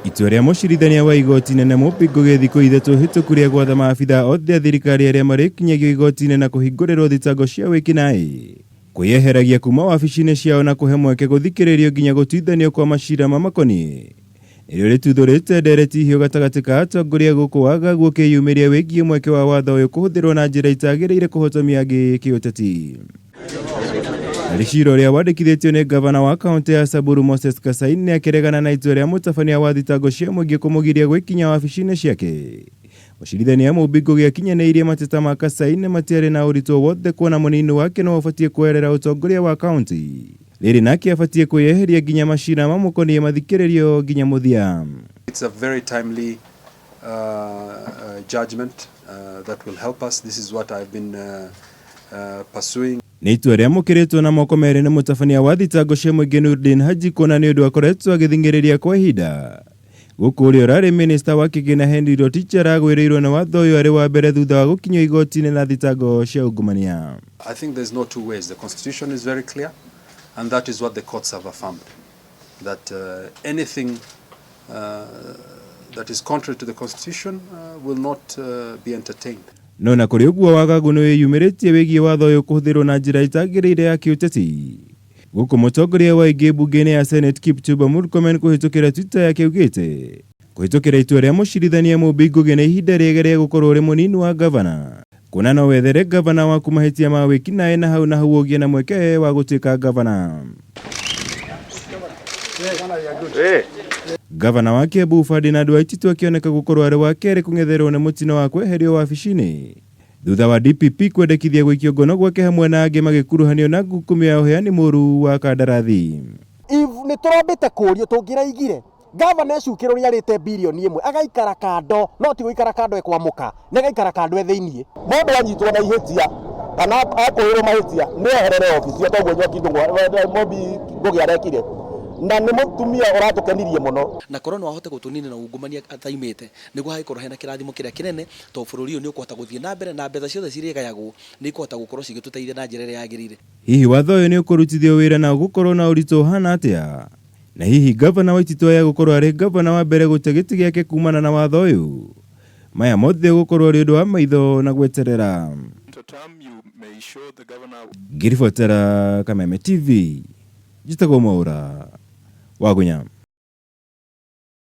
Itua rĩa mũcirithania wa igoti inene Mumbi Ngugi thikũ ithatũ hĩtũku rĩa gwatha maabithaa othe a thirikari arĩa marĩkinyagio igoti-inĩ na kũhingũrĩrwo thitango cia wĩkinaĩ kwĩyeheragia kuma wabici-inĩ ciao na kũhe mweke gũthikĩrĩrio nginya gũtuithanio kwa macira mamakoniĩ nĩrĩo rĩtuthũrĩte ndereti hiũ gatagatĩ ka atongoria gũkũ wagagu ũkĩyumĩria wĩgiĩ mweke wa watho ũyũ kũhũthĩrwo na njĩra itagĩrĩire kũhotomia angĩ kĩũteti. Harĩ cira ũrĩa wandĩkithĩtio nĩ ngavana wa kaũntĩ ya Samburu Moses Kasaine akĩregana na itua rĩa mũtabania wa thitango cia mũingĩ kũmũgiria gwĩkinya wabici-inĩ ciake. Mũcirithania Mumbi Ngugi akinyanĩirie mateta ma Kasaine matiarĩ na ũritũ o wothe kuona mũnini wake nĩwe ũbatiĩ kwoerera ũtongoria wa kaũntĩ rĩrĩ nake abatiĩ kwĩyeheria nginya macira mamũkoniĩ mathikĩrĩrio nginya mũthia. It's a very timely judgment that will help us. This is what I've been pursuing. Nĩ itua rĩamũkĩrĩtwo na moko merĩ nĩ mũtabania wa thitango cia mũingĩ Noordin Haji kuona nĩ ũndũ akoretwo agĩthing'ĩrĩria kwa ihinda. Gũkũ ũrĩa ũrarĩ minista wa kĩgĩna Henry Rotich aragwĩrĩirwo nĩ watho ũyũ arĩ wa mbere thutha wa gũkinyio igoti-inĩ na thitango cia ungumania. I think there's no two ways. The constitution is very clear and that is what the courts have affirmed. That anything that is contrary to the constitution will not be entertained. No na kũrĩ ũguo wagagu nĩ wĩyumĩrĩtie wĩgiĩ watho ũyũ kũhũthĩrwo na njĩra ĩtagĩrĩire ya kĩũteti. Gũkũ mũtongoria wa aingĩ mbunge-inĩ ya Senate Kipchumba Murkomen kũhĩtũkĩra Twitter yake augĩte kũhĩtũkĩra itua rĩa mũcirithania Mumbi Ngugi nĩ ihinda rĩega rĩa gũkorwo ũrĩ mũnini wa ngavana kuona no wethere ngavana waku mahĩtia ma wĩkinaĩ na hau na hau ũgĩe na mweke wa gũtuĩka ngavana. Ngavana wa Kiambu Ferdinand Waititu akĩoneka gũkorwo arĩ wa kerĩ kũng'etherwo nĩ mũtino wa kweherio wabici-inĩ thutha wa DPP kwendekithia gũikio ngono gwake hamwe na angĩ magĩkuruhanio na ngukumio ya ũheani mũru wa kandarathi. If nĩ tũrambĩte kũrio tũngĩraigire gavana ecukĩrwo nĩ arĩte birioni ĩmwe agaikara kando no ti gũikara kando ekwamũka nĩ agaikara kando e thĩiniĩ. Mũndũ anyitwo na ihĩtia kana akũĩrwo mahĩtia nĩ eherere obici o toguo Njoki Ndung'u Mumbi Ngugi arekire na nĩ mũtumia ũratũkenirie mũno. Na korwo no ahote gũtũninĩra ungumania ataimĩte nĩguo hagĩkorwo hena kĩrathimo kĩrĩa kĩnene tondũ bũrũri ũyũ nĩ ũkũhota gũthiĩ na mbere na mbeca ciothe cirĩgayagwo nĩ ikũhota gũkorwo cigĩtũteithia na njĩra ĩrĩa yagĩrĩire. Hihi watho ũyũ nĩ ũkũrutithio wĩra na ũgũkorwo na ũritũ ũhana atĩa? Na hihi ngavana Waititu aya gũkorwo arĩ ngavana wa mbere gũte gĩtĩ gĩake kumana na watho ũyũ? Maya mothe ũgũkorwo ũrĩ ũndũ wa maitho na gweterera. Ngĩribotera Kameme TV, njĩtagwo Mwaũra wa Gunya.